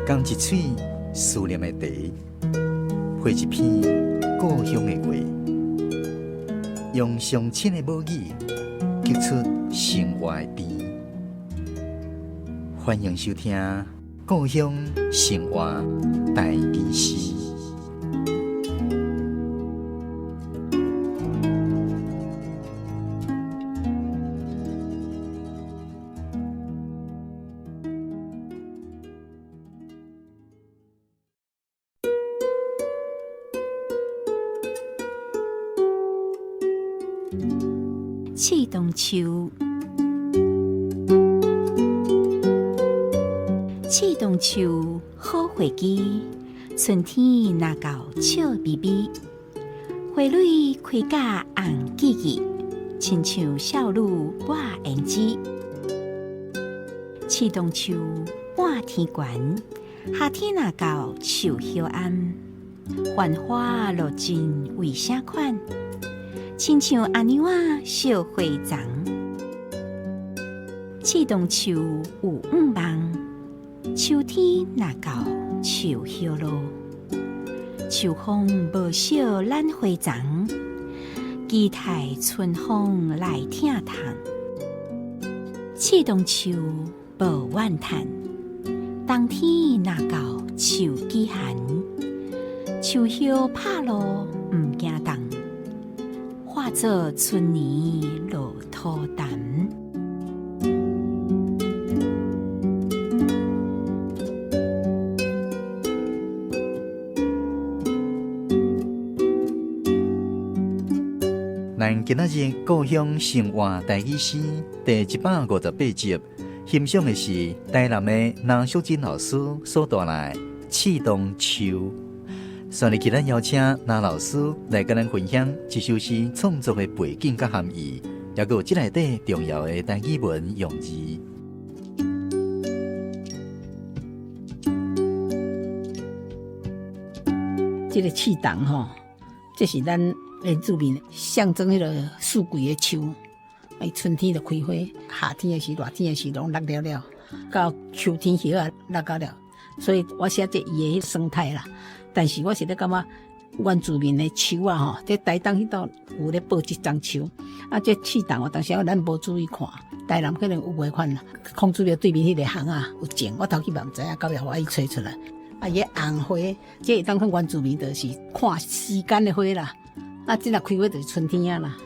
仝一喙思念的茶，配一篇故鄉的話，用上親的母語，激出生活的甜。歡迎收聽《故鄉生活台語詩》。刺桐樹，刺桐樹好花枝，春天若到笑眯眯，花蕊開甲紅記記，親像少女抹胭脂。刺桐樹半天懸，夏天若到樹葉暗，繁花落盡為啥款？親像阿娘仔惜花叢。刺桐樹有向望，秋天若到樹葉落，秋風無惜咱花叢，期待春風來疼痛。刺桐樹無怨嘆，冬天若到樹枝寒，樹葉拍落毋驚凍，化做春泥落土潭。咱今仔日故鄉生活台語詩第158集，欣賞的是台南的林淑珍老師所帶來的《刺桐樹》。煞落去，咱邀請林老師來佮咱分享這首詩創作的背景佮含義，抑閣有這內底重要的台語文用字。這个刺桐吼，這是咱原住民象徵彼个四季的樹。伊春天就開花，夏天的時、熱天的時攏落了了，到秋天葉仔落到了。所以我寫這伊的生態啦。但是我是咧感覺原住民的樹啊吼，佇台東彼度有咧報這種樹，啊，這刺桐有當時咱無注意看，台南可能有袂款啦。孔子廟對面彼个巷仔有種，我頭去嘛毋知影，到尾予我伊揣出來。啊，伊的紅花，這會當看原住民就是看時間的花啦。啊，這若開花就是春天啊啦。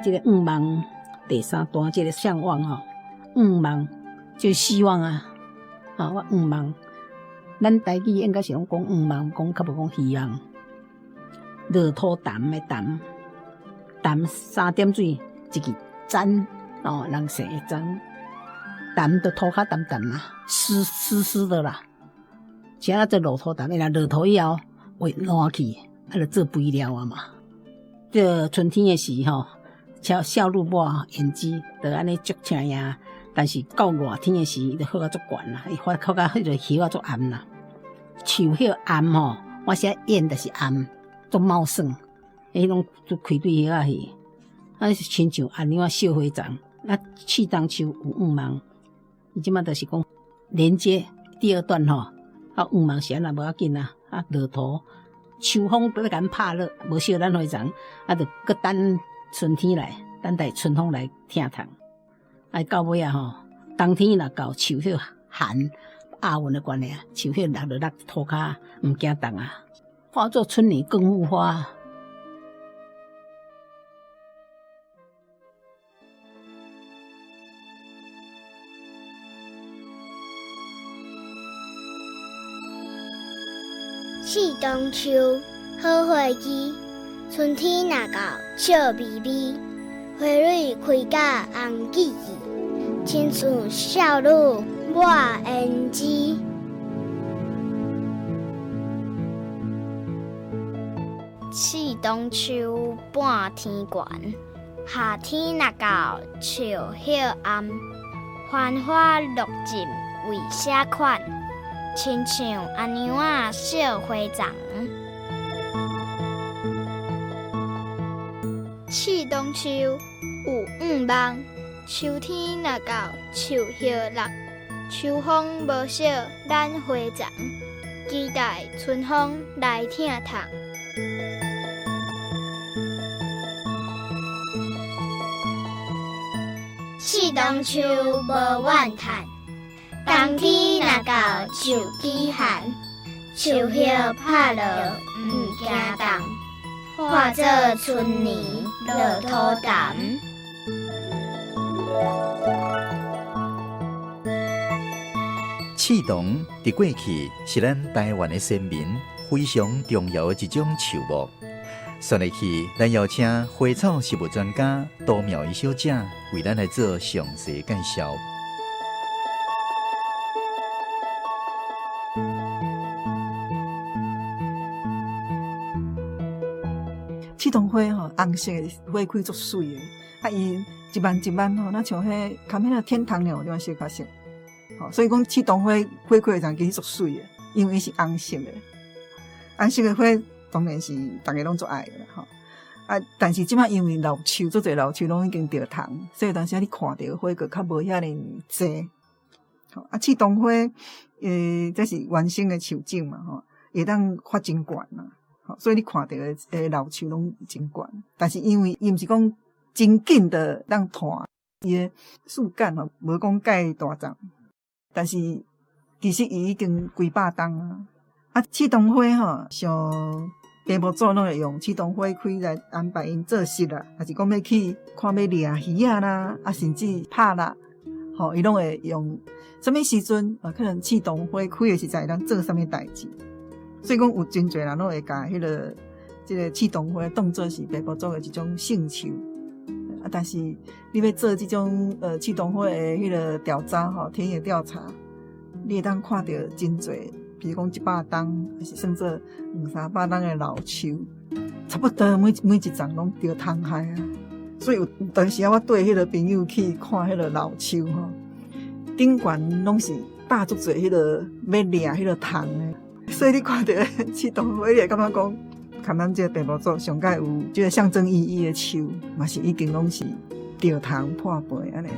這个向望第三段，這个向望吼，向望就希望啊，啊，我向望，咱台語應該是攏講向望，講較無講希望。落土潭的潭，潭三點水一個棧哦，人姓的棧，潭就土較澹澹啦，濕濕濕的啦。是按怎做落土潭？若落土以後會爛去，啊，就做肥料啊嘛。這春天的時吼，少少女抹胭脂，就按呢足青呀。但是到熱天的時，伊就好甲足懸啦，伊發較較彼個葉仔足暗啦。樹葉暗吼，我寫胭就是暗，足茂盛，彼攏都開對葉仔去。啊，親像阿娘仔惜花叢，啊，刺桐樹有向望，伊這擺就是講連接第二段吼，啊，向望是按怎無要緊啊，啊，落土秋風欲共拍落，無惜咱花叢，啊，就閣等春天來，等待春風來疼痛。啊，到尾啊吼，冬天若到樹葉寒，鴨溫的關係啊，樹葉落就落塗跤，毋驚凍啊。化作春泥更護花。刺桐樹好花枝，春天若到笑眯眯，花蕊開甲紅記記，親像少女抹胭脂。咱刺桐樹半天懸，夏天若到樹葉暗，繁花落盡為寫款，親像阿娘仔惜花叢。刺桐樹有願望，秋天若到樹葉落，秋風無惜咱花叢，期待春風來疼痛。刺桐樹無怨嘆，冬天若到樹枝寒，樹葉拍落毋驚凍，化做春泥落土潭。刺桐佇過去是咱台灣的先民非常重要的一種樹木。紲落去，咱邀請花草植物專家杜妙儀小姐為咱來做詳細介紹。刺桐花吼，紅色的花開足媠的，啊，伊一蔓一蔓吼，若像彼含彼个天堂鳥這款小可惜。吼，所以講刺桐花花開的時陣其實足媠的，因為伊是紅色的，紅色的花當然是逐家攏足愛的啦吼。啊，但是這擺因為老樹足濟老樹攏已經著蟲，所以有當時仔你看著花閣較無遐爾濟。吼，啊，刺桐花，這是原生的樹種嘛吼，會當發真懸啦。所以你看著的老樹攏真懸，但是因為伊毋是講真緊的當斷，伊的樹幹吼無講蓋大叢，但是其實伊已經幾百冬啊。啊，刺桐花吼，像爸母祖攏會用刺桐花開來安排𪜶做穡啦，抑是講欲去看欲掠魚仔啦，啊，甚至拍獵，吼，伊攏會用啥物時陣啊？可能刺桐花開的時陣會當做啥物代誌？所以講有真濟人攏會共彼个這个刺桐花當做是爸母祖的一種聖樹。啊，但是你欲做這種刺桐花的彼个調查吼，田野調查，你會當看著真濟，比如講100冬，抑是算做兩三百冬的老樹，差不多每一叢攏著蟲害啊。所以有當時啊，我綴彼个朋友去看彼个老樹吼，頂懸攏是搭足濟彼个欲掠彼个蟲的。所以你看著刺桐花，你會感覺講，含咱這個爸母祖上蓋有這個象徵意義的樹，嘛是已經攏是著蟲破皮按呢。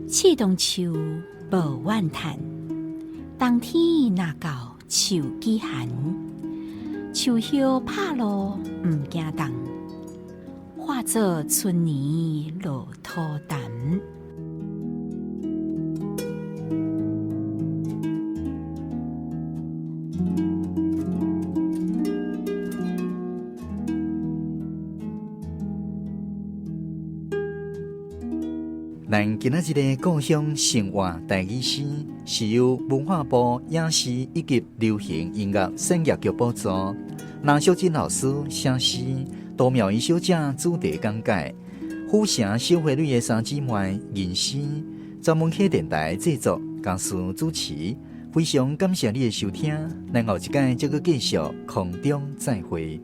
刺桐樹無怨嘆，冬天若到樹枝寒，樹葉拍落毋驚凍，化做春泥落土潭。咱今仔日的故鄉生活台語詩，是由文化部影視以及流行音樂產業局補助，林淑珍老師寫詩，杜妙儀小姐主題講解，府城小花蕊的三姊妹吟詩，專門客電台製作，公司主持。非常感謝你的收聽，咱後一擺再閣繼續空中再會。